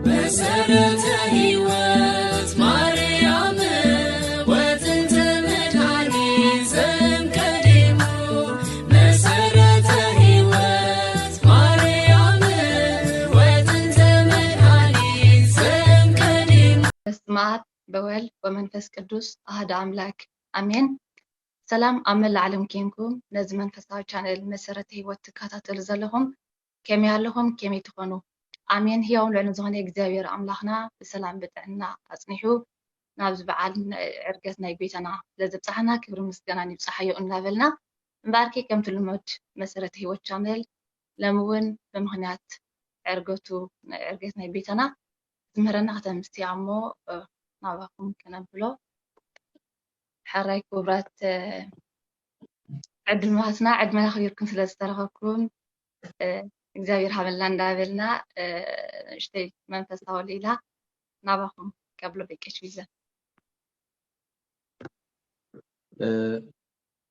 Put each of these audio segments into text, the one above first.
መሰረተ ሕይወት ማርያም ወጥንተ መድኃኒት ዘም ቀዲሙ። መሰረተ ሕይወት ማርያም ወጥንተ መድኃኒት ዘም ቀዲሙ። በስመ አብ በወልድ በመንፈስ ቅዱስ አሐዱ አምላክ አሜን። ሰላም ኣብ መላእ ዓለም ኬንኩም ነዚ መንፈሳዊ ቻነል መሰረተ ሕይወት ትከታተሉ ዘለኹም ከመይ ኣለኹም? ከመይ ትኾኑ? ኣሜን። ህያውን ልዑልን ዝኾነ እግዚኣብሔር ኣምላኽና ብሰላም ብጥዕና ኣጽኒሑ ናብዚ በዓል ዕርገት ናይ ጎይታና ስለ ዘብጽሓና ክብሪ ምስጋናን ይብጽሓዮ እናበልና እምበኣርከ ከምቲ ልሙድ መሰረተ ሕይወት ቻነል ሎሚ እውን ብምኽንያት ዕርገቱ ዕርገት ናይ ጎይታና ዝምህረና ከተምስቲ እሞ ናባኹም ከነብሎ። ሕራይ ክቡራት ዕድማትና ዕድመና ኣኽቢርኩም ስለ ዝተረኸብኩም እግዚኣብሔር ሃበልና እንዳበልና ንእሽተይ መንፈሳዊ ሌላ ናባኹም ከብሎ በቀሽ ቢዘ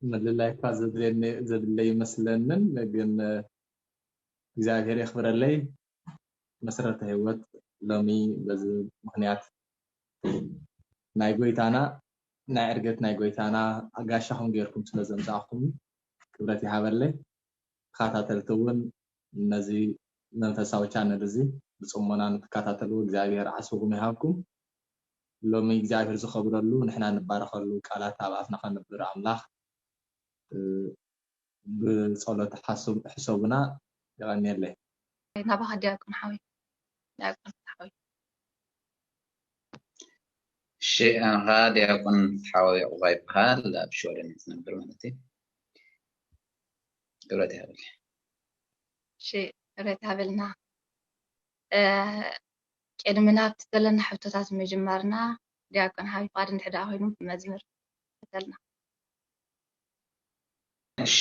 ምልላይ እኳ ዘድልየኒ ዘድለ ይመስለንን ግን እግዚኣብሔር የኽብረለይ። መሰረተ ህይወት ሎሚ በዚ ምኽንያት ናይ ጎይታና ናይ ዕርገት ናይ ጎይታና ጋሻኹም ጌርኩም ስለ ዘምጻእኹም ክብረት ይሃበለይ። ተኸታተልቲ እውን ነዚ መንፈሳዊ ቻነል እዚ ብጽሞና ንትከታተልዎ እግዚኣብሔር ዓስብኹም ይሃብኩም። ሎሚ እግዚኣብሔር ዝኸብረሉ ንሕና ንባረኸሉ ቃላት ኣብ ኣፍና ከንብር ኣምላኽ ብጸሎት ሓስብ- ሕሰቡና። የቐንየለይ። ናባኻ ዲያቆን ሓወይ። ዲያቆን ሓወይ። እሺ ኣንኻ ዲያቆን ሓወይ ዕቑባ ይበሃል ኣብ ሽወደን ትነብር ማለት እዩ። ክብረት ይሃበለይ። እሺ ክብረት ይሃበልና። ቅድሚ ናብቲ ዘለና ሕቶታት ምጅማርና ዲያቆን ሓወይ ፍቓድ እንድሕር ደኣ ኮይኑ ብመዝሙር ክተልና። እሺ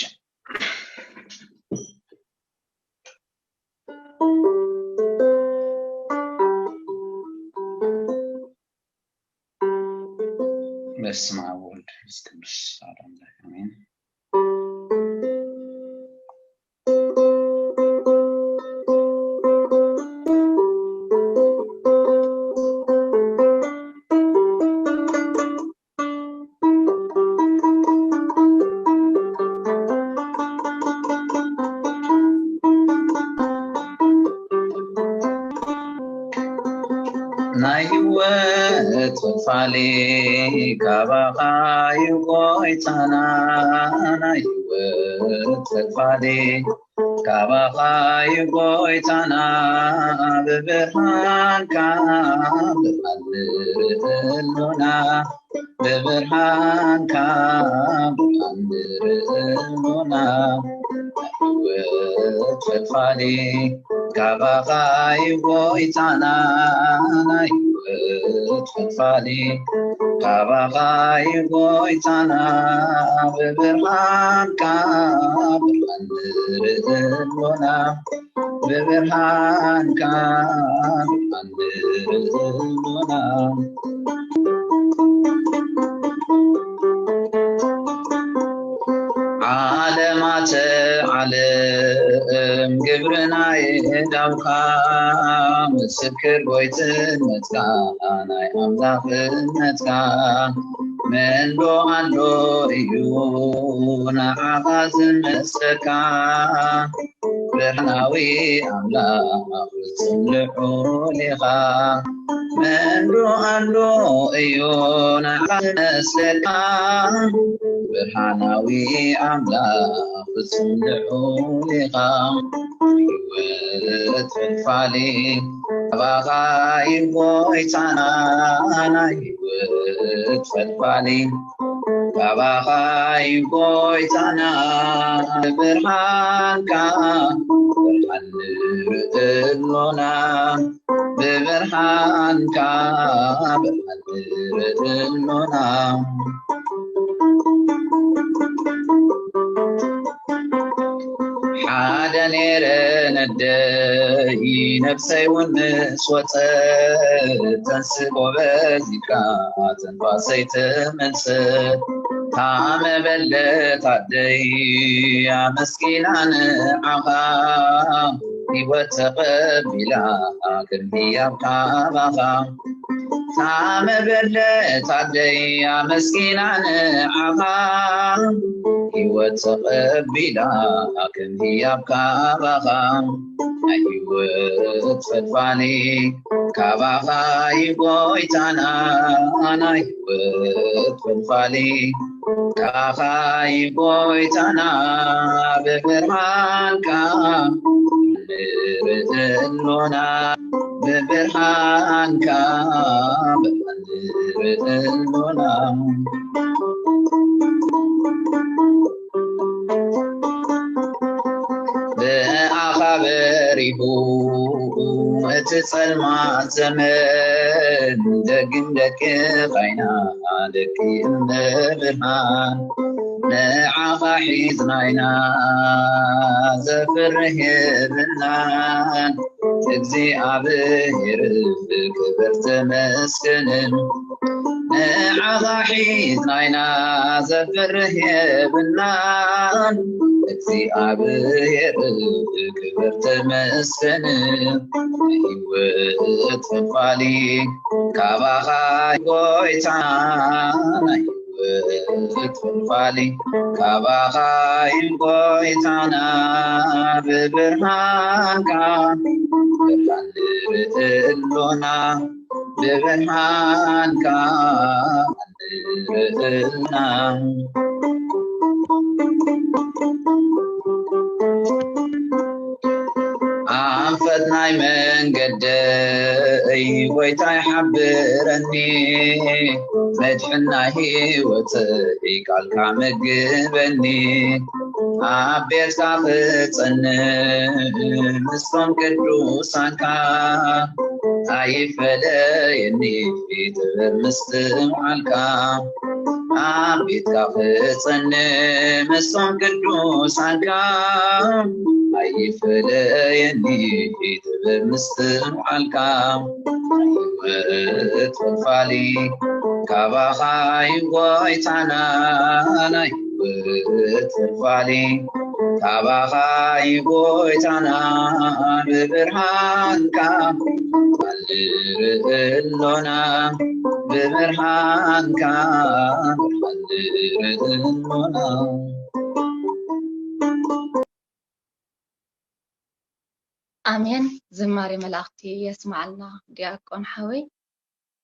በስመ አብ ወወልድ ወመንፈስ ቅዱስ አሐዱ አምላክ አሜን። ናይ ህይወት ፈልፋሊ ካባኻ እዩ ጎይታና፣ ናይ ህይወት ፈልፋሊ ካባኻ እዩ ጎይታና፣ ብብርሃንካ ብርሃን ንርኢ ኣሎና። ብብርሃንካ ብርሃን ንርኢ ኣሎና። ናይ ህይወት ፈልፋሊ ካባኻ እዩ ጎይታና፣ ናይ ህይወት ፈልፋሊ ካባኻ እዩ ጎይታና። ብብርሃንካ ብርሃን ንርኢ ኣሎና። ብብርሃንካ ብርሃን ንርኢ ኣሎና። ዓለማተ ዓለም ግብሪ ናይ እዳውካ፣ ምስክር ጎይትነትካ ናይ ኣምላኽነትካ፣ መንዶ ኣሎ እዩ ንዓኻ ዝመስለካ። ብርሃናዊ ኣምላኽ ፍጹም ልዑል ኢኻ፣ መንዶ ኣሎ እዩ ንዓኻ ዝመስለካ። ብርሃናዊ ኣምላኽ ፍጹም ልዑል ኢኻ፣ ህይወት ፈልፋሊ ካባኻ እዩ ጎይታና፣ ናይ ህይወት ፈልፋሊ ካባኻ እዩ ጎይታና። ብርሃንካ ብርሃን ንርኢ ኣሎና፣ ብብርሃንካ ብርሃን ንርኢ ኣሎና። ሓደ ነይረ ነደይ ነብሰይ እውን ምስ ወጸት፣ ተንስ ጎበዝ ኢልካ ትንፋሰይ ትመልሰት። እታ መበለት ኣደይ ኣመስጊና ንዓኻ፣ ህይወት ተቐቢላ ከም ህያብ ካባኻ። እታ መበለት ኣደይ ኣመስጊና ንዓኻ። ህይወት ተቐቢላ ከም ህያብ ካባኻ። ናይ ህይወት ፈልፋሊ ካባኻ እዩ ጎይታና። ናይ ህይወት ፈልፋሊ ካኻ እዩ ጎይታና። ብብርሃንካ ንርኢ ኣሎና። ብብርሃንካ ብርሃን ንርኢ ኣሎና። ብኣኻ በሪሁ እቲ ጸልማት ዘመን። ደግም ደቂ ኻይና ደቂ እመብርሃን። ንዓኻ ሒዝና ኢና ዘፍርህ የብልናን። እግዚኣብሔር ክብር ተመስገን። ንዓኻ ሒዝና ኢና ዘፍርህ የብልናን። እግዚኣብሔር ክብር ተመስገን። ህይወት ፈልፋሊ ካባኻ ጎይታ። ናይ ህይወት ፈልፋሊ ካባኻ እዩ ጎይታና። ብብርሃንካ ብርሃን ንርኢ ኣሎና። ብብርሃንካ ንርኢ ኣሎና። ኣንፈት ናይ መንገደይ ጎይታይ ሓብረኒ። መድሕን ናይ ህይወተይ ቃልካ መግበኒ። ኣብ ቤትካ ክጸንዕ ምስቶም ቅዱሳንካ። ኣይፈለየኒ ጥበብ ምስትውዓልካ። ኣብ ቤትካ ክጸንዕ ምስቶም ቅዱሳንካ። ኣይፈለየኒ ጥበብ ምስትውዓልካ። ህይወት ፈልፋሊ ካባኻ እዩ ጎይታና። ናይ ህይወት ፈልፋሊ ካባኻ እዩ ጎይታና። ብብርሃንካ ንርኢ ኣሎና። ብብርሃንካ ብርሃን ንርኢ ኣሎና። ኣሜን። ዝማሬ መላእኽቲ የስምዓልና ዲያቆን ሓወይ።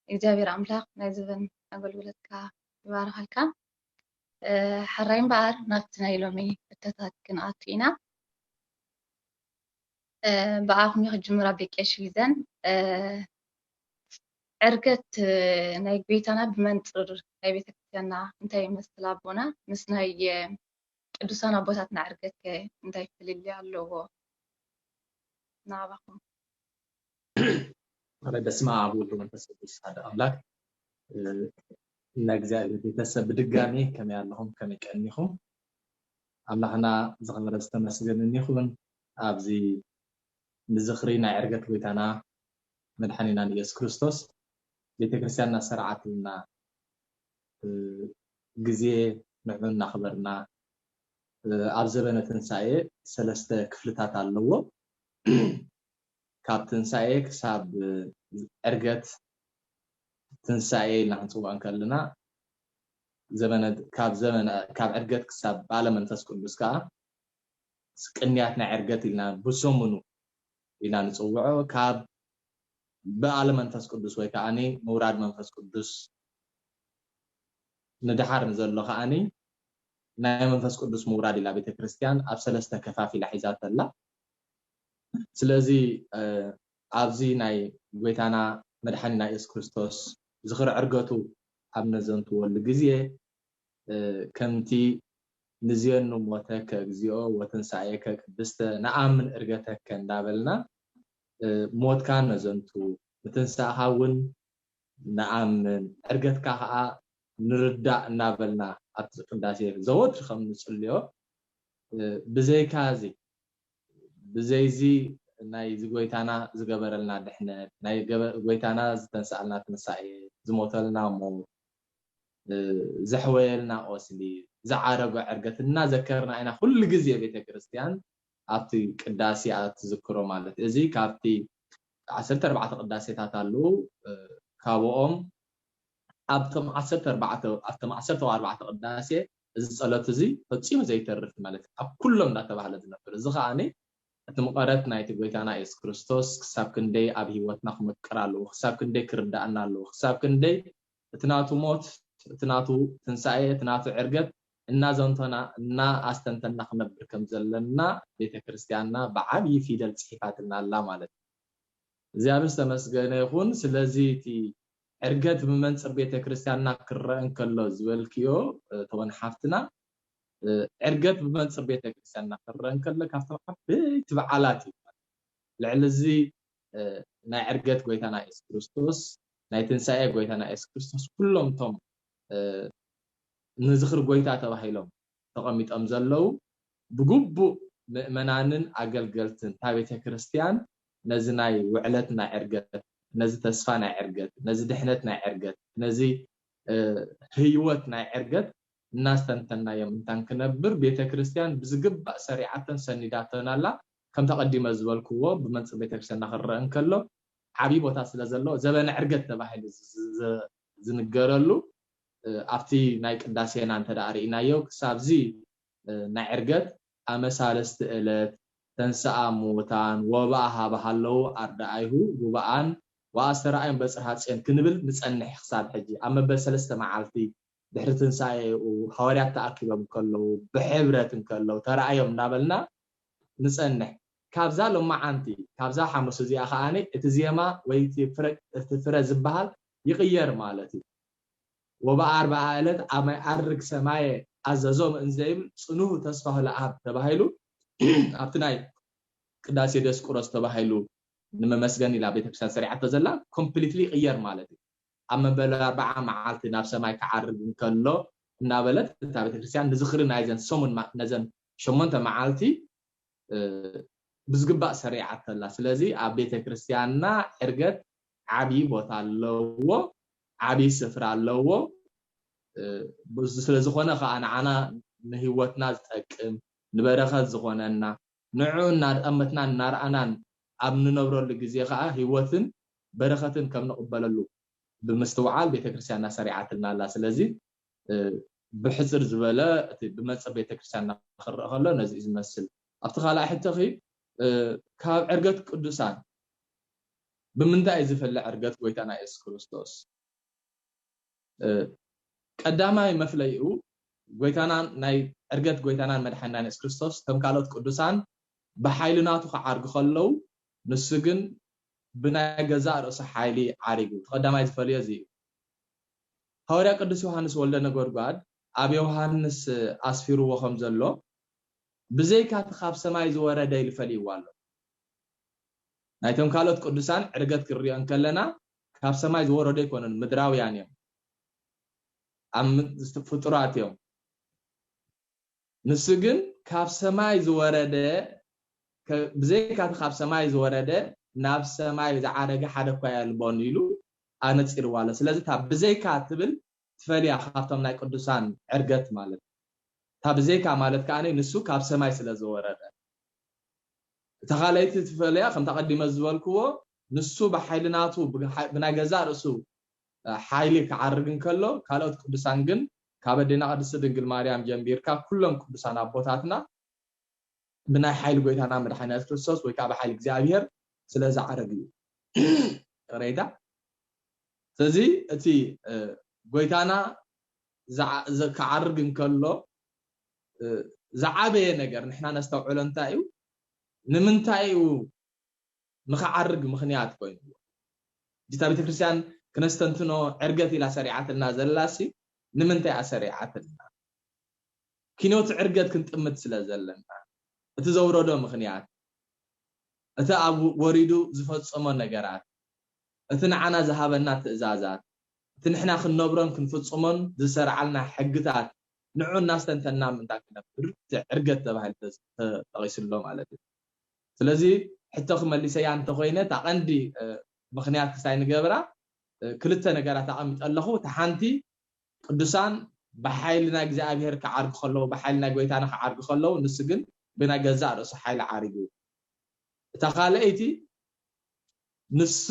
እግዚኣብሔር ኣምላኽ ናይ ዘበን ኣገልግሎትካ ይባርኸልካ። እ፣ ሕራይ እምበኣር ናብቲ ናይ ሎሚ ሕቶታት ክንኣቱ ኢና። እ፣ ብኣኹም ክጅምር ኣቤ ቀሺ ዊዘን። እ፣ ዕርገት፣ እ፣ ናይ ጎይታና ብመንጽር ናይ ቤተክርስትያንና እንታይ ይመስል ኣቦና? ምስ ናይ፣ እ፣ ቅዱሳን ኣቦታትና ዕርገት ከ እንታይ ፍልልይ ኣለዎ? ናባኹም። በስመ ኣብ ወወልድ ወመንፈስ ቅዱስ ሓደ ኣምላክ። እ፣ ናይ እግዚኣብሔር ቤተሰብ ብድጋሚ ከመይ ኣለኹም? ከመይ ቀኒኹም? ኣምላኽና ዝኸበረ ዝተመስገነ ይኹን። ኣብዚ ንዝኽሪ ናይ ዕርገት ጎይታና መድሓኒና ንኢየሱስ ክርስቶስ ቤተክርስትያንና ሰርዓትልና፣ እ፣ ግዜ ንዑ እናኽበርና፣ እ፣ ኣብ ዘበነ ትንሳኤ ሰለስተ ክፍልታት ኣለዎ። ካብ ትንሳኤ ክሳብ፣ እ፣ ዕርገት፣ ትንሳኤ ኢልና ክንጽውዖ እንከለና፣ ዘበነ፣ ካብ ዘበነ፣ ካብ ዕርገት ክሳብ በዓለ መንፈስ ቅዱስ ከኣ ቅንያት ናይ ዕርገት ኢልና ብሰሙኑ ኢና ንጽውዖ። ካብ በዓለ መንፈስ ቅዱስ ወይ ከዓኒ ምውራድ መንፈስ ቅዱስ ንደሓር ንዘሎ ከዓኒ ናይ መንፈስ ቅዱስ ምውራድ ኢላ ቤተ ክርስቲያን ኣብ ሰለስተ ከፋፊላ ሒዛቶ ኣላ። ስለዚ፣ እ፣ ኣብዚ ናይ ጎይታና መድሓኒና የሱስ ክርስቶስ ዝኽሪ ዕርገቱ ኣብ ነዘንትወሉ ግዜ፣ እ፣ ከምቲ ንዜኑ ሞተከ እግዚኦ ወትንሳኤከ ቅድስተ ነኣምን እርገተከ እንዳበልና፣ እ፣ ሞትካ ነዘንቱ፣ ምትንሳእኻ እውን ነኣምን፣ ዕርገትካ ኸዓ ንርዳእ እናበልና ኣብቲ ቅዳሴ ዘወትር ከም ንጽልዮ፣ እ፣ ብዘይካ እዚ፣ ብዘይዚ ናይዚ ጎይታና ዝገበረልና ድሕነት፣ ናይ ገበ-፣ ጎይታና ዝተንስኣልና ትንሳኤ፣ ዝሞተልና ሞት፣ እ፣ ዘሕወየልና ቁስሊ፣ ዝዓረጎ ዕርገት እናዘከርና ኢና ኩሉ ግዜ ቤተ ክርስቲያን ኣብቲ ቅዳሴ እያ ትዝክሮ ማለት እዩ። እዚ ካብቲ ዓሰርተ ኣርባዕተ ቅዳሴታት ኣለዉ። እ፣ ካብኦም ኣብቶም ዓሰርተ ኣርባዕተ፣ ኣብቶም ዓሰርተ ኣርባዕተ ቅዳሴ እዚ ጸሎት እዚ ፈጺሙ ዘይተርፍ ማለት እዩ። ኣብ ኩሎም እንዳተባህለ ዝነብር። እዚ ከኣ እቲ ምቐረት ናይቲ ጎይታና የሱስ ክርስቶስ ክሳብ ክንደይ ኣብ ህይወትና ክመቅር ኣለዎ፣ ክሳብ ክንደይ ክርዳእና ኣለዎ፣ ክሳብ ክንደይ እቲ ናቱ ሞት፣ እቲ ናቱ ትንሳኤ፣ እቲ ናቱ ዕርገት እናዘንተና፣ እናኣስተንተና ክነብር ከም ዘለና ቤተ ክርስቲያንና ብዓብዪ ፊደል ጽሒፋትና ኣላ ማለት እዩ። እግዚኣብሔር ዝተመስገነ ይኹን። ስለዚ እቲ ዕርገት ብመንጽር ቤተ ክርስቲያንና ክረአ እንከሎ ዝበልክዮ፣ እ፣ ተወን ሓፍትና፣ እ፣ ዕርገት ብመንጽር ቤተ ክርስቲያንና ክረአ እንከሎ ካብቶም ዓበይቲ በዓላት እዩ። ልዕሊ እዚ፣ እ፣ ናይ ዕርገት ጎይታና የሱስ ክርስቶስ፣ ናይ ትንሳኤ ጎይታና የሱስ ክርስቶስ፣ ኩሎም እቶም፣ እ፣ ንዝኽሪ ጎይታ ተባሂሎም ተቐሚጦም ዘለዉ ብግቡእ ምእመናንን ኣገልገልትን እታ ቤተ ክርስቲያን ነዚ ናይ ውዕለት ናይ ዕርገት፣ ነዚ ተስፋ ናይ ዕርገት፣ ነዚ ድሕነት ናይ ዕርገት፣ ነዚ፣ እ፣ ህይወት ናይ ዕርገት እናስተንተናዮም እንታን ክነብር ቤተ ክርስቲያን ብዝግባእ ሰሪዓተን ሰኒዳተን ኣላ። ከምቲ ኣቐዲመ ዝበልክዎ ብመንጽር ቤተ ክርስቲያንና ክረአ እንከሎ ዓብዪ ቦታ ስለ ዘለዎ ዘበነ ዕርገት ተባሂሉ ዝ-፣ ዝ-፣ ዝንገረሉ፣ እ፣ ኣብቲ ናይ ቅዳሴና እንተ ደኣ ርኢናዮ ክሳብዚ፣ እ፣ ናይ ዕርገት ኣመሳለስቲ ዕለት ተንሥኣ እሙታን ወበአ ሀበ ሀለዉ ኣርድኣይሁ ጉባኣን ወአስተርኣዮም በጽርሐ ጽዮን ክንብል ንጸንሕ ክሳብ ሕጂ። ኣብ መበል ሰለስተ መዓልቲ ድሕሪ ትንሳኤኡ ሃዋርያት ተኣኪቦም እንከለዉ፣ ብሕብረት እንከለዉ፣ ተራእዮም እናበልና ንጸንሕ። ካብዛ ሎማዓንቲ፣ ካብዛ ሓሙስ እዚኣ ከኣ እቲ ዜማ ወይ እቲ ፍረ፣ እቲ ፍረ ዝበሃል ይቕየር ማለት እዩ። ወበኣርብዓ ዕለት አመ ይዐርግ ሰማየ አዘዞም እንዘ ይብል ጽኑዕ ተስፋሁ ለአብ ተባሂሉ ኣብቲ ናይ ቅዳሴ ዲዮስቆሮስ ተባሂሉ ንመመስገን ኢላ ቤተክርስትያን ሰሪዓቶ ዘላ ኮምፕሊትሊ ይቕየር ማለት እዩ። ኣብ መበል ኣርብዓ መዓልቲ ናብ ሰማይ ክዓርግ እንከሎ እናበለት እታ ቤተክርስትያን ንዝኽሪ ናይዘን ሰሙን ማ-፣ ነዘን ሸሞንተ መዓልቲ፣ እ፣ ብዝግባእ ሰሪዓቶ ኣላ። ስለዚ ኣብ ቤተክርስትያንና ዕርገት ዓብዪ ቦታ ኣለዎ፣ ዓብዪ ስፍራ ኣለዎ። እ፣ ብዚ ስለ ዝኾነ ኸዓ ንዓና ንህይወትና ዝጠቅም፣ ንበረኸት ዝኾነና፣ ንዕኡ እናጠመትና እናረኣናን ኣብ ንነብረሉ ግዜ ኸዓ ህይወትን በረኸትን ከም ንቕበለሉ ብምስትውዓል ቤተክርስትያንና ሰሪዓትልና ኣላ። ስለዚ፣ እ፣ ብሕጽር ዝበለ እቲ ብመንጽር ቤተክርስትያንና ክረአ ከሎ ነዚ እዩ ዝመስል። ኣብቲ ካልኣይ ሕቶኺ፣ እ፣ ካብ ዕርገት ቅዱሳን ብምንታይ እዩ ዝፍለ ዕርገት ጎይታና የሱስ ክርስቶስ? እ፣ ቀዳማይ መፍለይኡ ጎይታናን ናይ ዕርገት ጎይታናን መድሓኒናን የሱስ ክርስቶስ ከም ካልኦት ቅዱሳን ብሓይሊ ናቱ ክዓርጉ ከለዉ፣ ንሱ ግን ብናይ ገዛእ ርእሱ ሓይሊ ዓሪጉ። እቲ ቀዳማይ ዝፈልዮ እዚ እዩ። ሃዋርያ ቅዱስ ዮሃንስ ወልደ ነጎድጓድ ኣብ ዮሃንስ ኣስፊርዎ ከም ዘሎ፣ ብዘይካ እቲ ካብ ሰማይ ዝወረደ ኢሉ ፈልይዎ ኣሎ። ናይቶም ካልኦት ቅዱሳን ዕርገት ክንሪኦ እንከለና፣ ካብ ሰማይ ዝወረዱ ኣይኮኑን፣ ምድራውያን እዮም። ኣብ ም-፣ ፍጡራት እዮም። ንሱ ግን ካብ ሰማይ ዝወረደ፣ ከ-፣ ብዘይካ እቲ ካብ ሰማይ ዝወረደ፣ ናብ ሰማይ ዝዓረገ ሓደ እኳ የልቦን ኢሉ ኣነጺርዋ ኣሎ። ስለዚ እታ ብዘይካ ትብል ትፈልያ ካብቶም ናይ ቅዱሳን ዕርገት ማለት እዩ። እታ ብዘይካ ማለት ከኣ ንሱ ካብ ሰማይ ስለ ዝወረደ። እታ ካልኣይቲ ትፈልያ፣ ከምታ ቀዲመ ዝበልክዎ፣ ንሱ ብሓይሊ ናቱ፣ ብሓ-፣ ብናይ ገዛእ ርእሱ፣ እ፣ ሓይሊ ክዓርግ እንከሎ፣ ካልኦት ቅዱሳን ግን ካብ ኣዴና ቅድስቲ ድንግል ማርያም ጀሚርካ ኩሎም ቅዱሳን ኣቦታትና ብናይ ሓይሊ ጎይታና መድሓኒና የሱስ ክርስቶስ ወይ ከዓ ብሓይሊ እግዚኣብሔር ስለ ዝዓረግ እዩ። ይቕሬታ። ስለዚ እቲ፣ እ፣ ጎይታና ዝዓ-፣ ዘ-፣ ክዓርግ እንከሎ፣ እ፣ ዝዓበየ ነገር ንሕና ነስተውዕሎ እንታይ እዩ? ንምንታይ እዩ ንኽዓርግ ምኽንያት ኮይንዎ? እታ ቤተክርስትያን ክነስተንትኖ ዕርገት ኢላ ሰሪዓትልና ዘላሲ ንምንታይ እያ ሰሪዓትልና? ኪኖት ዕርገት ክንጥምት ስለ ዘለና፣ እቲ ዘውረዶ ምኽንያት፣ እቲ ኣብ ወሪዱ ዝፈጸሞ ነገራት፣ እቲ ንዓና ዝሃበና ትእዛዛት፣ እቲ ንሕና ክንነብሮን ክንፍጽሞን ዝሰርዓልና ሕግታት፣ ንዑ እናስተንተና ምእንታን ክነብር፣ እቲ ዕርገት ተባሂሉ ተጠቒሱ ኣሎ ማለት እዩ። ስለዚ፣ ሕቶ ክመሊሰያ እንተኾይነ፣ እታ ቀንዲ፣ እ፣ ምኽንያት ክሳይ ንገብራ፣ እ፣ ክልተ ነገራት ኣቐሚጠ ኣለኹ። እታ ሓንቲ፣ ቅዱሳን ብሓይሊ ናይ እግዚኣብሔር ክዓርጉ ከለዉ፣ ብሓይሊ ናይ ጎይታና ክዓርጉ ከለዉ፣ ንሱ ግን ብናይ ገዛእ ርእሱ ሓይሊ ዓሪጉ። እታ ካልኣይቲ ንሱ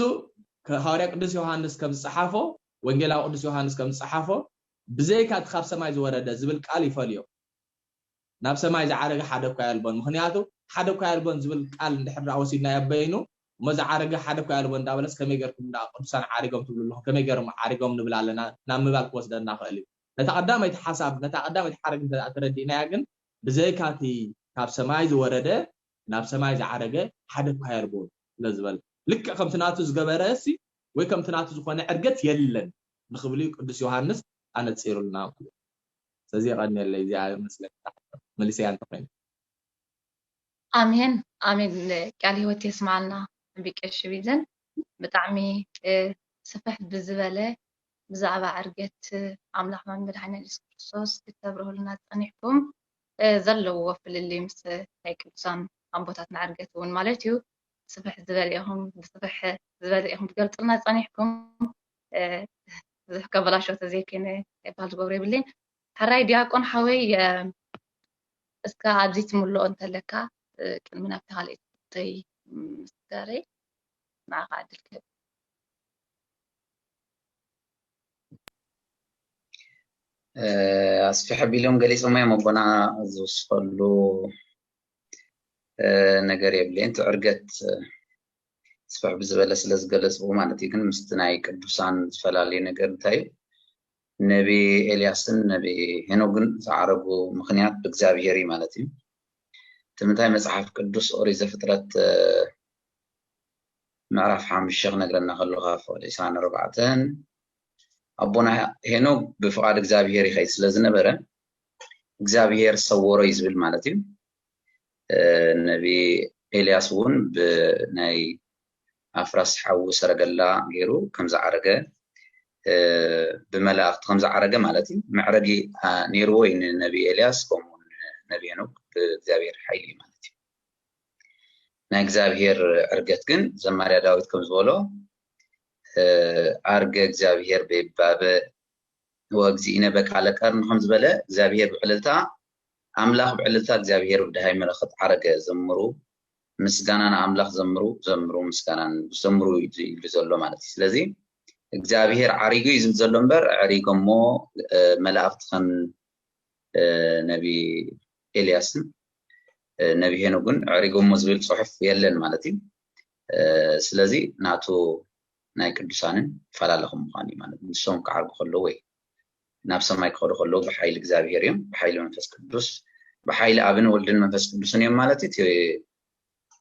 ከ-፣ ሃዋርያ ቅዱስ ዮሃንስ ከም ዝጸሓፎ፣ ወንጌላዊ ቅዱስ ዮሃንስ ከም ዝጸሓፎ፣ "ብዘይካ እቲ ካብ ሰማይ ዝወረደ" ዝብል ቃል ይፈልዮ። "ናብ ሰማይ ዝዓረገ ሓደ እኳ የልቦን። ምኽንያቱ ሓደ እኳ የልቦን ዝብል ቃል እንድሕር ደኣ ወሲድናዮ በይኑ፣ እሞ ዝዓረገ ሓደ እኳ የልቦን እንዳበለስ ከመይ ጌርኩም ደኣ ቅዱሳን ዓሪጎም ትብሉ ኣለኹም? ከመይ ጌሮም ዓሪጎም ንብል ኣለና?" ናብ ምባል ክወስደና ይኽእል እዩ። ነታ ቀዳመይቲ ሓሳብ፣ ነታ ቀዳመይቲ ሓረግ እንተ ደኣ ተረዲእናያ ግን፣ ብዘይካ እቲ ካብ ሰማይ ዝወረደ፣ ናብ ሰማይ ዝዓረገ ሓደ እኳ የልቦን ስለ ዝበለ፣ ልክዕ ከምቲ ናቱ ዝገበረ ሲ ወይ ከምቲ ናቱ ዝኾነ ዕርገት የለን ንኽብል እዩ ቅዱስ ዮሃንስ ኣነጺሩልና ማለት እዩ። ስለዚ የቐንየለይ፣ እዚኣ መስለኒ መሊሰያ እንተኾይነ። ኣሜን፣ ኣሜን። ቃል ህይወት የስማዓልና። ንቢቀሽ ቢዘን ብጣዕሚ፣ እ፣ ስፍሕ ብዝበለ ብዛዕባ ዕርገት ኣምላኽና መድሓኒና የሱስ ክርስቶስ ክተብርሁልና ጸኒሕኩም፣ እ፣ ዘለዎ ፍልልይ ምስ ናይ ቅዱሳን ኣቦታትና ዕርገት እውን ማለት እዩ። ስፍሕ ዝበለ ኢኹም፣ ብስፍሕ ዝበለ ኢኹም ትገልጹልና ጸኒሕኩም። እ፣ ብዙሕ ከበላሽዎ ተዘይኮይነ ባል ዝገብሮ የብለይን። ሕራይ ዲያቆን ሓወይ፣ እ፣ እስከ ኣብዚ ትምልኦ እንተለካ፣ እ፣ ቅድሚ ናብቲ ካልኣይቲ ሕቶይ ምስጋረይ ንዓኻ ዕድል ክህብ። እ፣ ኣስፍሕ ኣቢሎም ገሊጾሞ እዮም ኣቦና፣ ዝውስኸሉ፣ እ፣ ነገር የብለይን። እቲ ዕርገት፣ እ፣ ስፍሕ ብዝበለ ስለ ዝገለጽዎ ማለት እዩ። ግን ምስቲ ናይ ቅዱሳን ዝፈላለዩ ነገር እንታይ እዩ? ነቢ ኤልያስን ነቢ ሄኖግን ዝዓረጉ ምኽንያት ብእግዚኣብሄር እዩ ማለት እዩ። እቲ ምንታይ መጽሓፍ ቅዱስ ኦሪት ዘፍጥረት፣ እ፣ ምዕራፍ ሓሙሽተ ክነግረና ከሎ ካብ ፍቕዲ ዕስራን ኣርባዕተን ኣቦና ሄኖግ ብፍቓድ እግዚኣብሄር ይኸይድ ስለ ዝነበረ እግዚኣብሄር ሰወሮ እዩ ዝብል ማለት እዩ። እ፣ ነቢ ኤልያስ እውን ብናይ ኣፍራስ ሓዊ ሰረገላ ገይሩ ከም ዝዓረገ፣ እ፣ ብመላእኽቲ ከም ዝዓረገ ማለት እዩ። መዕረጊ፣ አ፣ ነይርዎ እዩ ንነቢ ኤልያስ፣ ከምኡ እውን ነቢ ሄኖክ ብእግዚኣብሔር ሓይሊ እዩ ማለት እዩ። ናይ እግዚኣብሔር ዕርገት ግን ዘማርያ ዳዊት ከም ዝበሎ፣ እ፣ "ኣርገ እግዚኣብሔር በይባበ ወእግዚእነ በቃለ ቀርን" ከም ዝበለ፣ እግዚኣብሔር ብዕልልታ፣ ኣምላኽ ብዕልልታ፣ እግዚኣብሔር ብደሃይ መለኸት ዓረገ። ዘምሩ፣ ምስጋና ንኣምላኽ ዘምሩ፣ ዘምሩ፣ ምስጋናን ዘምሩ እዩ ኢሉ ዘሎ ማለት እዩ። ስለዚ እግዚኣብሔር ዓሪጉ እዩ ዝብል ዘሎ እምበር፣ ኣዕሪጎሞ፣ እ፣ መላእኽቲ ከም፣ እ፣ ነቢ ኤልያስን፣ እ፣ ነቢ ሄኖግን ኣዕሪጎሞ ዝብል ጽሑፍ የለን ማለት እዩ። እ፣ ስለዚ ናቱ ናይ ቅዱሳንን ይፈላለኹም ምዃኑ እዩ ማለት እዩ። ንሶም ክዓርጉ ከለዉ ወይ ናብ ሰማይ ክኸዱ ከለዉ ብሓይሊ እግዚኣብሔር እዮም፣ ብሓይሊ መንፈስ ቅዱስ፣ ብሓይሊ ኣብን ወልድን መንፈስ ቅዱስን እዮም ማለት እዩ። እቲ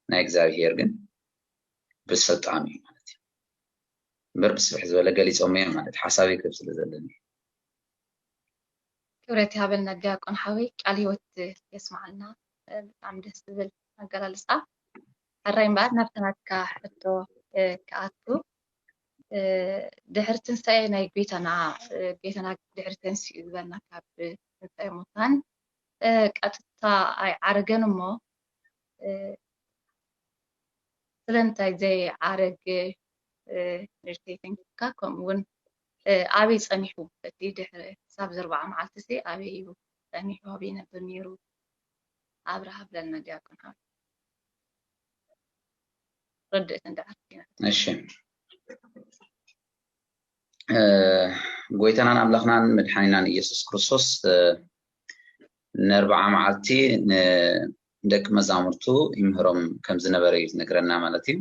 ናይ እግዚኣብሔር ግን ብስልጣኑ እዩ ማለት እዩ። እምበር ብስፍሕ ዝበለ ገሊጾም እዮም ማለት እዩ። ሓሳበይ ክህብ ስለ ዘለኒ። ክብረት ይሃበልና ዲያቆን ሓወይ፣ ቃል ህይወት የስምዓልና። ብጣዕሚ ደስ ዝብል ኣገላልጻ። ሕራይ እምበኣር ናብቲ ናትካ ሕቶ፣ እ፣ ክኣቱ፣ እ፣ ድሕሪ ትንሳኤ ናይ ጐይታና፣ እ፣ ጐይታና ድሕሪ ተንሲኡ ዝበልና ካብ ትንሳኤ ሙታን፣ እ፣ ቀጥታ ኣይዓረገን እሞ፣ እ፣ ስለምንታይ ዘይዓረገ፣ እ፣ ንእሽተይ ተንኪፍካ፣ ከምኡ እውን፣ እ፣ ኣበይ ጸኒሑ፣ እቲ ድሕሪ ክሳብ ዘርባዓ መዓልቲ ሲ ኣበይ እዩ ጸኒሑ፣ ኣበይ ይነብር ነይሩ? ኣብርሃ ብለልና ዲያቆን ሓወይ። ርድእት እንድሕር ኪና። እሺ። እ፣ ጎይታናን ኣምላኽናን መድሓኒናን ኢየሱስ ክርስቶስ፣ እ፣ ንኣርብዓ መዓልቲ ንደቂ መዛሙርቱ ይምህሮም ከም ዝነበረ እዩ ዝነግረና ማለት እዩ።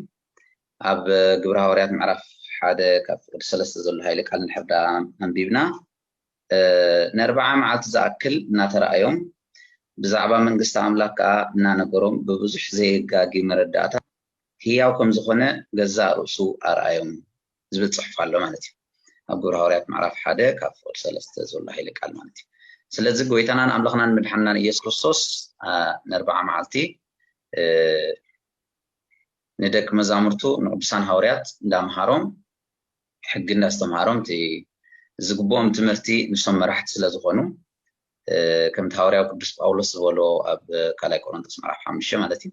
ኣብ ግብረ ሃዋርያት ምዕራፍ ሓደ ካብ ፍቕዲ ሰለስተ ዘሎ ሃይለ ቃል እንድሕር ደኣ ኣንቢብና፣ እ፣ ንኣርብዓ መዓልቲ ዝኣክል እናተረኣዮም፣ ብዛዕባ መንግስቲ ኣምላኽ ከኣ እናነገሮም፣ ብብዙሕ ዘይጋጊ መረዳእታ ህያው ከም ዝኾነ ገዛእ ርእሱ ኣርኣዮም ዝብል ጽሑፍ ኣሎ ማለት እዩ። ኣብ ግብረ ሃዋርያት ምዕራፍ ሓደ ካብ ፍቕዲ ሰለስተ ዘሎ ሃይለ ቃል ማለት እዩ። ስለዚ ጎይታናን ኣምላኽናን መድሓንናን ኢየሱስ ክርስቶስ፣ እ፣ ንኣርብዓ መዓልቲ፣ እ፣ ንደቂ መዛሙርቱ ንቅዱሳን ሃዋርያት እንዳምሃሮም፣ ሕጊ እንዳስተምሃሮም፣ እቲ ዝግብኦም ትምህርቲ ንሶም መራሕቲ ስለ ዝኾኑ፣ እ፣ ከምቲ ሃዋርያው ቅዱስ ጳውሎስ ዝበሎ ኣብ ካልኣይ ቆሮንቶስ ምዕራፍ ሓሙሽተ ማለት እዩ፣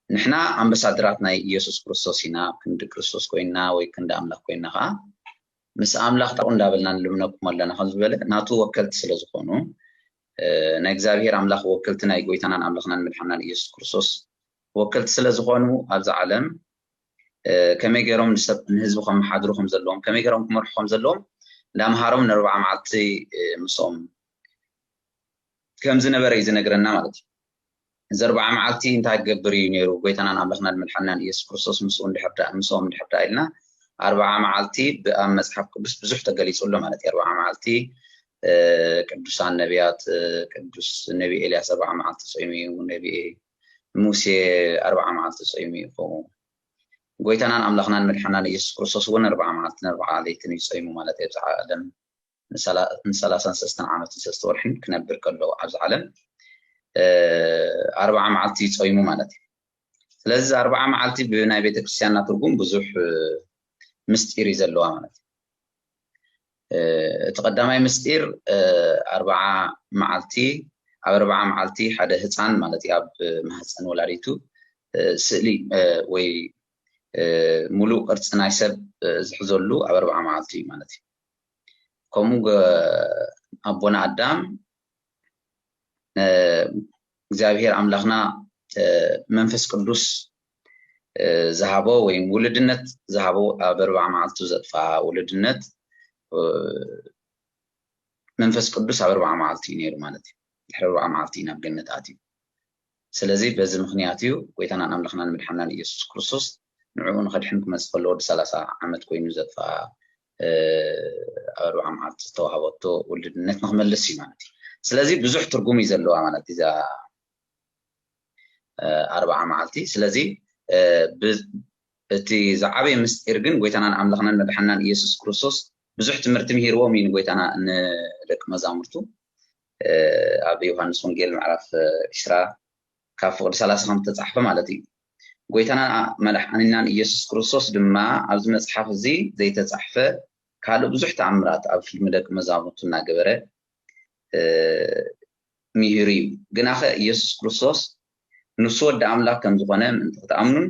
"ንሕና ኣምባሳደራት ናይ ኢየሱስ ክርስቶስ ኢና፣ ክንዲ ክርስቶስ ኮይንና ወይ ክንዲ ኣምላኽ ኮይንና ከኣ ምስ ኣምላኽ ጣቁ እንዳበልና ንልምነኩም ኣለና" ከም ዝበለ፣ ናቱ ወከልቲ ስለ ዝኾኑ፣ እ፣ ናይ እግዚኣብሔር ኣምላኽ ወክልቲ፣ ናይ ጎይታናን ኣምላኽናን መድሓናን ኢየሱስ ክርስቶስ ወክልቲ ስለ ዝኾኑ፣ ኣብዛ ዓለም፣ እ፣ ከመይ ገይሮም ንሰብ፣ ንህዝቢ ከመሓድሩ ከም ዘለዎም፣ ከመይ ገይሮም ክመርሑ ከም ዘለዎም እንዳምሃሮም ንኣርብዓ መዓልቲ፣ እ፣ ምስኦም ከም ዝነበረ እዩ ዝነግረና ማለት እዩ። እዚ ኣርብዓ መዓልቲ እንታይ ክገብር እዩ ነይሩ? ጎይታናን ኣምላኽናን መድሓናን ኢየሱስ ክርስቶስ ምስኡ እንድሕር ደኣ፣ ምስኦም እንድሕር ደኣ ኢልና፣ ኣርብዓ መዓልቲ ብ-፣ ኣብ መጽሓፍ ቅዱስ ብዙሕ ተገሊጹ ኣሎ ማለት እዩ። ኣርብዓ መዓልቲ፣ እ፣ ቅዱሳን ነቢያት፣ እ፣ ቅዱስ ነቢ ኤልያስ ኣርብዓ መዓልቲ ጾይሙ እዩ፣ ነቢ ሙሴ ኣርብዓ መዓልቲ ጾይሙ እዩ። ከምኡ ጎይታናን ኣምላኽናን መድሓናን ኢየሱስ ክርስቶስ እውን ኣርብዓ መዓልትን ኣርብዓ ለይትን እዩ ጾይሙ ማለት እዩ። ኣብዚ ዓለም ንሰላ-፣ ንሰላሳን ሰለስተን ዓመትን ሰለስተ ወርሕን ክነብር ከሎ ኣብዚ ዓለም፣ እ፣ ኣርብዓ መዓልቲ ጾይሙ ማለት እዩ። ስለዚ እዚ ኣርብዓ መዓልቲ ብናይ ቤተክርስትያንና ትርጉም ብዙሕ፣ እ፣ ምስጢር እዩ ዘለዋ ማለት እዩ። እ፣ እቲ ቀዳማይ ምስጢር፣ እ፣ ኣርብዓ መዓልቲ፣ ኣብ ኣርብዓ መዓልቲ ሓደ ህፃን ማለት እዩ፣ ኣብ ማህፀን ወላዲቱ፣ እ፣ ስእሊ፣ እ፣ ወይ፣ እ፣ ሙሉእ ቅርፂ ናይ ሰብ፣ እ፣ ዝሕዘሉ ኣብ ኣርብዓ መዓልቲ እዩ ማለት እዩ። ከምኡ ገ-፣ ኣቦና ኣዳም፣ እ፣ እግዚኣብሔር ኣምላኽና፣ እ፣ መንፈስ ቅዱስ፣ እ፣ ዝሃቦ ወይም ውልድነት ዝሃቦ ኣብ ኣርብዓ መዓልቱ ዘጥፍኣ ውልድነት፣ እ፣ መንፈስ ቅዱስ ኣብ ኣርብዓ መዓልቲ እዩ ነይሩ ማለት እዩ። ድሕሪ ኣርብዓ መዓልቲ እዩ ናብ ገነት ኣትዩ። ስለዚ በዚ ምኽንያት እዩ ጎይታናን ኣምላኽናን መድሓናን ኢየሱስ ክርስቶስ ንዕኡ ንኸድሕን ክመጽእ ከሎ ወዲ ሰላሳ ዓመት ኮይኑ ዘጥፍኣ፣ እ፣ ኣብ ኣርብዓ መዓልቲ ዝተዋህበቶ ውልድነት ንኽመልስ እዩ ማለት እዩ። ስለዚ ብዙሕ ትርጉም እዩ ዘለዋ ማለት እዩ እዛ፣ እ፣ ኣርብዓ መዓልቲ። ስለዚ፣ እ፣ ብ-፣ እቲ ዝዓበየ ምስጢር ግን ጎይታናን ኣምላኽናን መድሓናን ኢየሱስ ክርስቶስ ብዙሕ ትምህርቲ ምሂርዎም እዩ ንጎይታና፣ ንደቂ መዛሙርቱ። እ፣ ኣብ ዮሃንስ ወንጌል ምዕራፍ፣ እ፣ ዕስራ ካብ ፍቕዲ ሰላሳ ከም ዝተጻሕፈ ማለት እዩ። ጎይታናን መድሓኒናን ኢየሱስ ክርስቶስ ድማ ኣብዚ መጽሓፍ እዚ ዘይተጻሕፈ ካልእ ብዙሕ ተኣምራት ኣብ ፍልሚ ደቂ መዛሙርቱ እናገበረ፣ እ፣ ምሂሩ እዩ። ግናኸ ኢየሱስ ክርስቶስ ንሱ ወዲ ኣምላኽ ከም ዝኾነ ምእንቲ ክትኣምኑን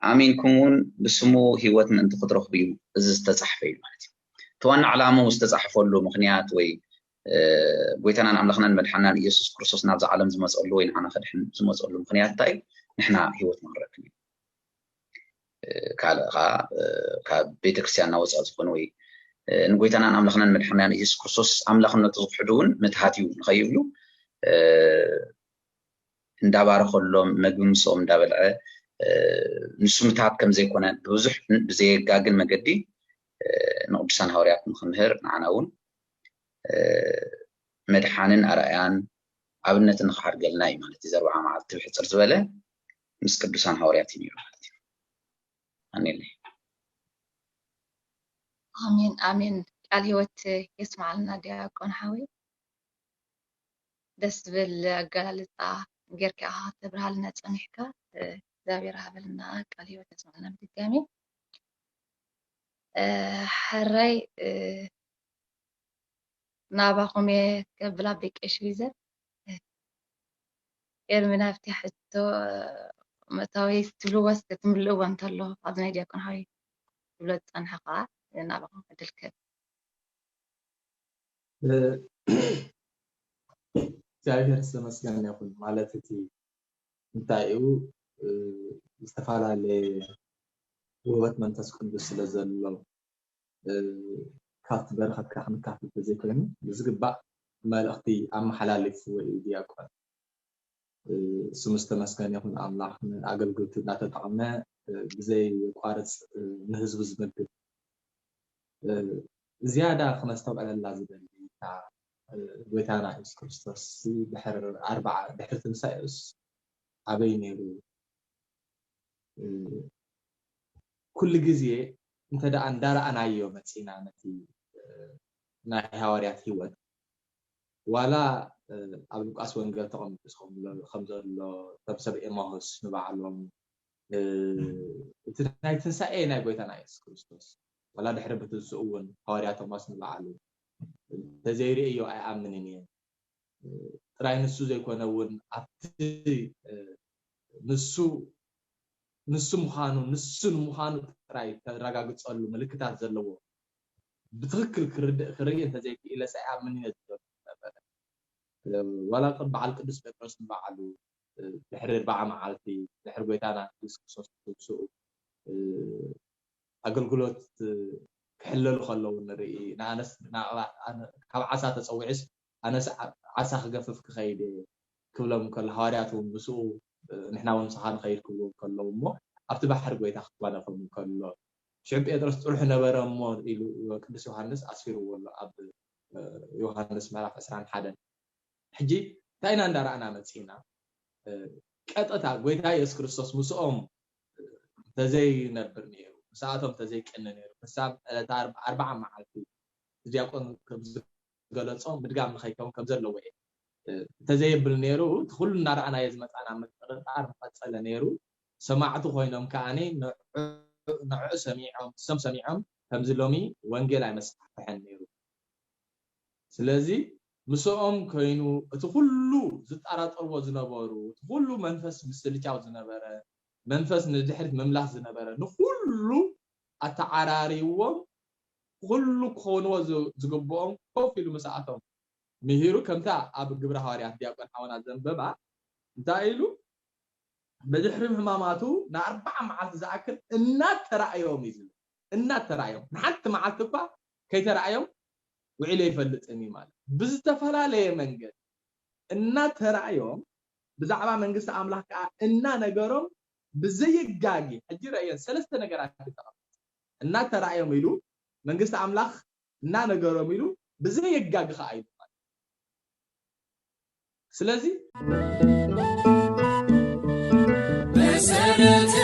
ኣሚንኩም እውን ብስሙ ህይወት ምእንቲ ክትረኽቡ እዩ እዚ ዝተጻሕፈ እዩ ማለት እዩ። እቲ ዋና ዕላምኡ ዝተጻሕፈሉ ምኽንያት ወይ፣ እ፣ ጎይታናን ኣምላኽናን መድሓናን ኢየሱስ ክርስቶስ ናብዛ ዓለም ዝመጸሉ ወይ ንዓና ከድሕን ዝመጸሉ ምኽንያት እንታይ እዩ? ንሕና ህይወት ንኽንረክብ እዩ። እ፣ ካልእ ኸዓ፣ እ፣ ካብ ቤተክርስትያንና ወጻኢ ዝኾኑ ወይ፣ እ፣ ንጎይታናን ኣምላኽናን መድሓናን ኢየሱስ ክርስቶስ ኣምላኽነቱ ዝኽሕዱ እውን ምትሃት እዩ ንኸይብሉ፣ እ፣ እንዳባረኸሎም፣ መግቢ ምስኦም እንዳበልዐ፣ እ፣ ንሱ ምትሃት ከም ዘይኮነ ብብዙሕ ብዘየጋግን መገዲ፣ እ፣ ንቅዱሳን ሃዋርያት ንኽምህር ንዓና እውን፣ እ፣ መድሓንን ኣርኣያን ኣብነትን ንኽሓድገልና እዩ ማለት እዩ። እዚ ኣርብዓ መዓልቲ ብሕጽር ዝበለ ምስ ቅዱሳን ሃዋርያት እዩ ነይሩ ማለት እዩ። ኣሜን። ኣሜን፣ ኣሜን። ቃል ህይወት የስምዓልና ዲያቆን ሓወይ። ደስ ዝብል ኣገላልጻ ጌርካ ኢኻ ተብርሃልና ጸኒሕካ። እ፣ እግዚኣብሔር ሃበልና፣ ቃል ህይወት የስምዓልና ብድጋሚ። እ፣ ሕራይ፣ እ፣ ናባኹም እየ ከብል ኣቦይ ቀሺ ዊዘር። ኤርሚ ናብቲ ሕቶ መእታዊ ትብልዎ እስከ ትምልእዎ እንተሎ ኣብዚ ናይ ዲያቆን ሓወይ ትብሎ ዝጸንሐ ከዓ ናባኹም ዕድል ክህብ። እ፣ እግዚኣብሔር ዝተመስገነ ይኹን። ማለት እቲ እንታይ እዩ፣ እ፣ ዝተፈላለየ ውህበት መንፈስ ቅዱስ ስለ ዘሎ፣ እ፣ ካብቲ በረኸትካ ክንካፈል ተዘይኮይኑ ብዝግባእ መልእኽቲ ኣመሓላሊፍዎ እዩ ዲያቆን። እ፣ ስሙ ዝተመስገነ ይኹን። ኣምላኽ ንኣገልግሎቱ እናተጠቐመ፣ እ፣ ብዘየቋርፅ፣ እ፣ ንህዝቡ ዝመግብ፣ እ፣ ዝያዳ ክነስተውዕለላ ዝደሊ እታ፣ እ፣ ጎይታና የሱስ ክርስቶስ ድሕሪ ኣርብዓ ድሕሪ ትንሳኤኡስ ኣበይ ነይሩ? እ፣ ኩሉ ግዜ እንተ ደኣ እንዳረኣናዮ መጺና ነቲ፣ እ፣ ናይ ሃዋርያት ህይወት ዋላ፣ እ፣ ኣብ ሉቃስ ወንጌል ተቐሚጡ ከም ዘሎ፣ ከም ዘሎ እቶም ሰብ ኤማሁስ ንባዕሎም፣ እ፣ እቲ ናይ ትንሳኤ ናይ ጎይታና የሱስ ክርስቶስ ዋላ ድሕሪ ምትንስኡ እውን ሃዋርያ ቶማስ ንባዕሉ እንተዘይርእዮ ኣይኣምንን እየ። ጥራይ ንሱ ዘይኮነ እውን ኣብቲ፣ እ፣ ንሱ ንሱ ምዃኑ ንሱ ንምዃኑ ጥራይ ተረጋግጸሉ ምልክታት ዘለዎ ብትኽክል ክርድእ ክርኢ እንተዘይክኢለስ ኣይኣምንን እየ ዝብሎ ነበረ። ዋላ ቅድ በዓል ቅዱስ ጴጥሮስ ንባዕሉ ድሕሪ ኣርባዓ መዓልቲ ድሕሪ ጎይታና የሱስ ክርስቶስ ትንስኡ ኣገልግሎት ክሕለሉ ከለዉ ንርኢ። ንኣነስ ካብ ዓሳ ተፀዊዕስ ኣነስ ዓሳ ክገፍፍ ክኸይድ እየ ክብሎም ከሎ፣ ሃዋርያት እውን ምስኡ ንሕና እውን ምሳኻ ንኸይድ ክብሉ ከለዉ እሞ ኣብቲ ባሕሪ ጎይታ ክጓነፎም ከሎ ሽዑ ጴጥሮስ ጥርሑ ነበረ እሞ ኢሉ ቅዱስ ዮሃንስ ኣስፊርዎ ኣሎ ኣብ ዮሃንስ ምዕራፍ ዕስራን ሓደን። ሕጂ እንታይ ኢና እንዳረኣና መፂና? ቀጥታ ጎይታ የሱስ ክርስቶስ ምስኦም ተዘይነብር ነይሩ፣ ምስኣቶም ተዘይቀኒ ነይሩ፣ ክሳብ ዕለታ ኣርባዓ መዓልቲ ዲያቆን ከም ዝገለጾ ምድጋም ንኸይከውን ከም ዘለዎ እየ። እንተዘየብል ነይሩ እቲ ኩሉ እናረኣናዮ ዝመፃና ምጥርጣር ምቐፀለ ነይሩ። ሰማዕቲ ኮይኖም ከኣኒ ንዕኡ ሰሚዖም ንሶም ሰሚዖም ከምዚ ሎሚ ወንጌል ኣይመስፋሕፍሐን ነይሩ። ስለዚ ምስኦም ኮይኑ እቲ ኩሉ ዝጠራጠርዎ ዝነበሩ እቲ ኩሉ መንፈስ ምስልቻው ዝነበረ መንፈስ ንድሕሪት ምምላስ ዝነበረ ንኩሉ ኣተዓራሪዎም ኩሉ ክኾንዎ ዝግብኦም ኮፍ ኢሉ ምስኣቶም ምሂሩ ከምታ ኣብ ግብረ ሃዋርያት ዲያቆን ሓወና ዘንበባ እንታይ ኢሉ ብድሕሪ ህማማቱ ንኣርባዓ መዓልቲ ዝኣክል እናተራእዮም እዩ ዝብል እናተራእዮም ንሓንቲ መዓልቲ እኳ ከይተራእዮም ውዒሉ ኣይፈልጥን እዩ ማለት ብዝተፈላለየ መንገድ እናተራእዮም ብዛዕባ መንግስቲ ኣምላኽ ከዓ እናነገሮም ብዘየጋጊ ሕጂ ረእየን ሰለስተ ነገራት እናተራእዮም ኢሉ መንግስቲ ኣምላኽ እናነገሮም ኢሉ ብዘየጋጊ ከዓ ኢሉ ማለት ስለዚ መሰረተ